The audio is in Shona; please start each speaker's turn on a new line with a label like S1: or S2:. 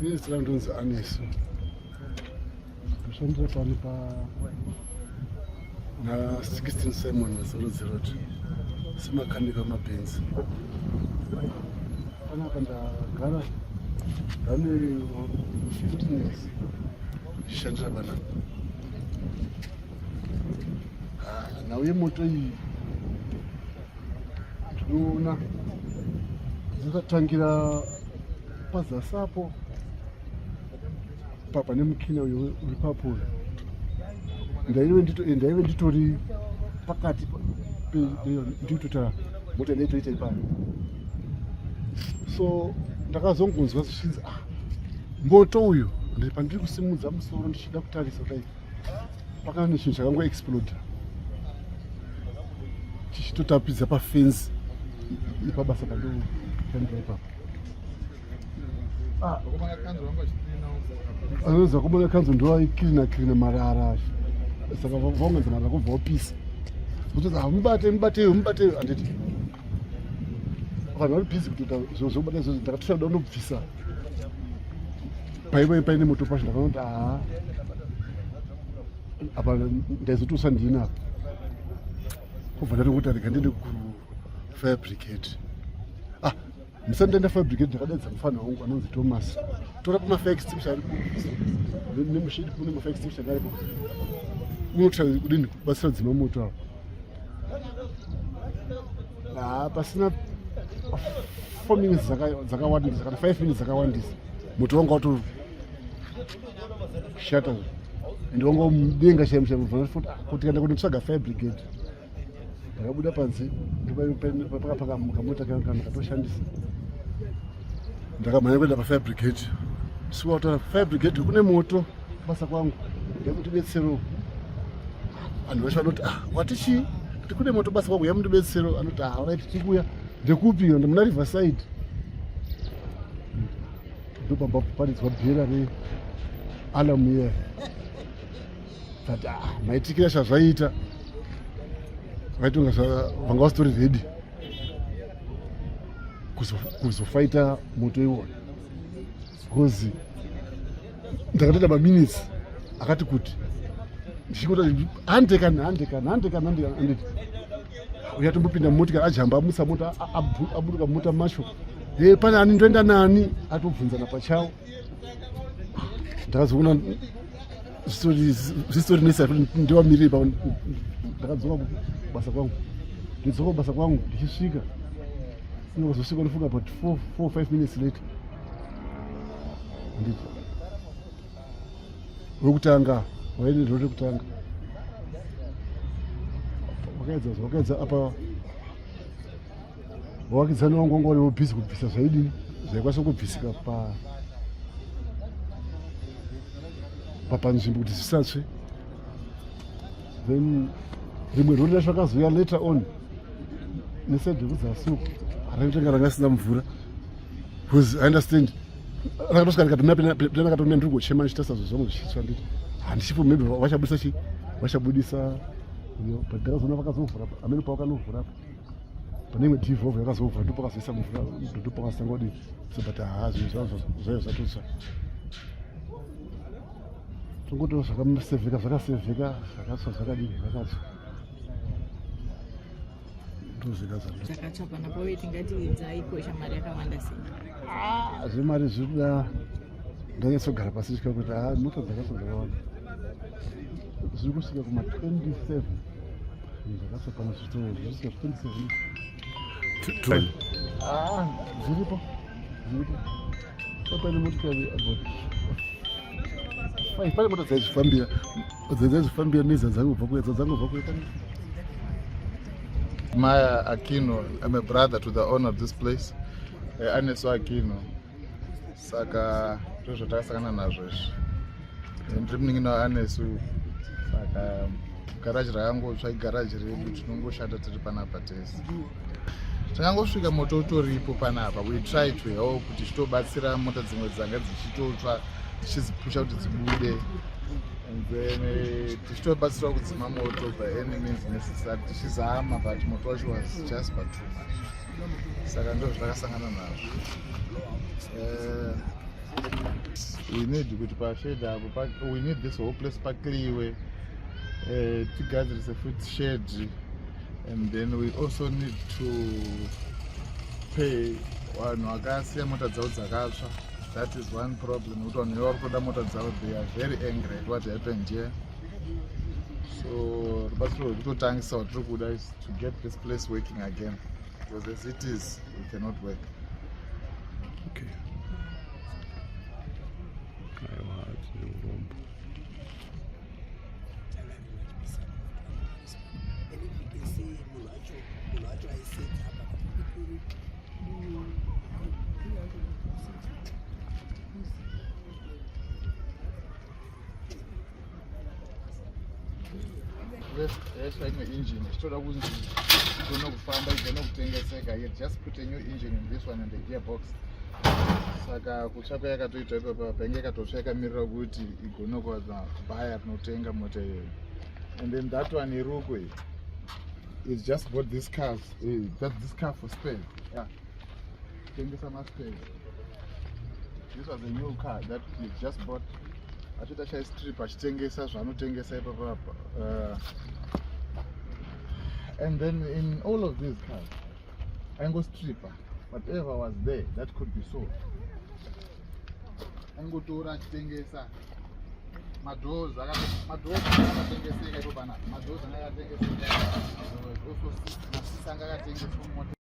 S1: Ini zita rangu ndonzi Anesu. Ndoshandira pano pa na 16 Simon Mazorodzi Road semakanika wemabhenzi. Panapa ndagara ndane 15 years ndichishandira panapa. Ah, nhau yemoto iyi ndinoona dzakatangira pazasi apo papa nemukina uyo uri papo uyo ndaive nditori pakati ndikutoita mota ndaitoita ipapo so ndakazongonzwa zvichinzi ah moto uyu pandiri kusimudza musoro ndichida kutarisa kudai pakanga nechinhu chakangoexploda chichitotapidza pafenzi ipabasa pandoshandira ipapo ah. anozi vakomana kanzo ndovaikirina kirina marara saka vaunganza marara kubva wapisa kutozi ah, mubate mubateyo mubateyo handiti vanhu vari busy kutoita zviro zvekubata izvozvo ndakatoshanda kuda kunobvisa paive paine moto pacho ndakaona kuti haa apa ndaizotosa ndini apa kubva ndatongotarika ndiende kufire brigade. Ah, ndisati ndaenda fire brigade ndakadaidza mufana wangu anonzi Thomas. Tora pamafire extinguisher aripo nemushedi kune mafire extinguisher aripo unotsva kudini kubatsira dzima moto apo. Ah, pasina 4 minutes dzakawandisa kana 5 minutes dzakawandisa moto wanga watoshata and wanga mudenga chaimo chaimo kuti kaenda kundotsvaga fire brigade. Ndakabuda panze pakapaka kamota kangu ndakatoshandisa, ndakamhanya kuenda pafire brigade. Siwataura fire brigade kune moto basa kwangu, ndakutibetsero. Vanhu vacho vanoti, "Ah, wati chii?" Kuti kune moto basa kwangu, yamundibetsero. Anoti, "Ah, alright, tikuya." Ndekupi? Muna Riverside. Ndopamba paridzwa bhera realarm iya. But ah, maitikira zvazvaita vaitonga vanga vasitori ready kuzofaita moto iwona, because ndakatoita maminutes akati kuti ndichingota handekani handekani handekani handekani, anditi uyatombopinda mumotikari, ajamba amutsa mota, aburuka mumota macho. E, pane ani ndoenda nani, atobvunzana pachawo. Ndakazoona zvistori nesa ndiwamirire pa ndakadzoka kubasa kwangu. Ndidzoka kubasa kwangu, ndichisvika, ndakazosvika ndofunga about 4, 5 minutes later. Nditi wekutanga waine rori rekutanga wakaedza wakaedza apa, vavakidzani vangu vanga variwo busy kubvisa zvaidini zvaikwanisa kubvisika pa papanzvimbo kuti zvisatsve. Then rimwe rori racho rakazouya later on neside rekudzasi uku, raitenga ranga risina mvura, because I understand rakatosvika rikatomira. Ndiri kuchema ndichitarisa zvinhu zvangu zvichitsva, nditi handichipo, maybe vachabudisa chi vachabudisa, but ndakazoona vakazovhura amene pavakanovhura pane imwe divovho yakazovhura, ndopakazoisa mvura, ndopakazotanga kudii. So but haa, zvinhu zvazvo zvaiva zvatotsva, tongotiwo zvakasevheka, zvakasevheka, zvakatsva, zvakadii, zvakatsva, ndozvega.
S2: Zvakatsva panapo uye tingati dzaikosha mari yakawanda sei?
S1: Ah, zvemari zviri kuda ndanyatsogara pasi kusvika kuti ha, mota dzakatsva dzakawanda, zviri kusvika kuma 27 zvakatsva pano, zvikusvika 27. Ah, zviripo, zviripo. Pane motikari about five, pane mota dzaizvifambira, dzaizvifambira nedzadzangobva kuya, dzadzangobva kuya pane.
S3: Maya Aquino, I'm a brother to the owner of this place, Aneso Aquino. Saka ndizvo zvatakasangana nazvo izvi. Ndiri munin'ina waAnesu, saka garaji rakangotsva igaraji redu, tinongoshanda tiri panapa tese. Takangosvika moto utoripo panapa. We try to help tichitobatsira mota dzimwe dzanga dzichitotsva, tichizipusha kuti dzibude, and then tichitobatsira kudzima moto by any means necessary, tichizama, but moto wacho was just but too much. Saka ndo zvatakasangana nazvo. We need kuti pashed apo, we need this whole place paclearwe, tigadzirise futi shed, and then we also need to pay vanhu vakasiya mota dzavo dzakatsva. That is one problem, nekuti vanhu vari kutoda mota dzavo. They are very angry at what happened here. So rubatsiro rwekutotangisa rwatiri kuda is to get this place working again, because as it is we cannot work.
S4: Okay, aiwa, tine urombo.
S5: And if you can see, munhu wacho aisedza apa.
S3: Yaiswa imwe engine, ichitoda kunzi igone kufamba, igone kutengeseka. He just put a new engine in this one and the gearbox. Saka kutsva kwayakatoitwa ipapa, painge yakatotsva yakamirira kuti igone kuwana buyer rinotenga mota iyoyo. And then that one iruko iyi is just bought this cars, got this car for spare. Yeah, tengesa maspare. This was a new car that he just bought, achiita chaistrip, achitengesa zvaanotengesa ipapapa. And then in all of these cars aingostripa whatever was there that could be sold, aingotora achitengesa. Madoors, madoors akatengeseka ipo panapa, madoors anga akatengeseka. Also maseats anga akatengeswa mumota.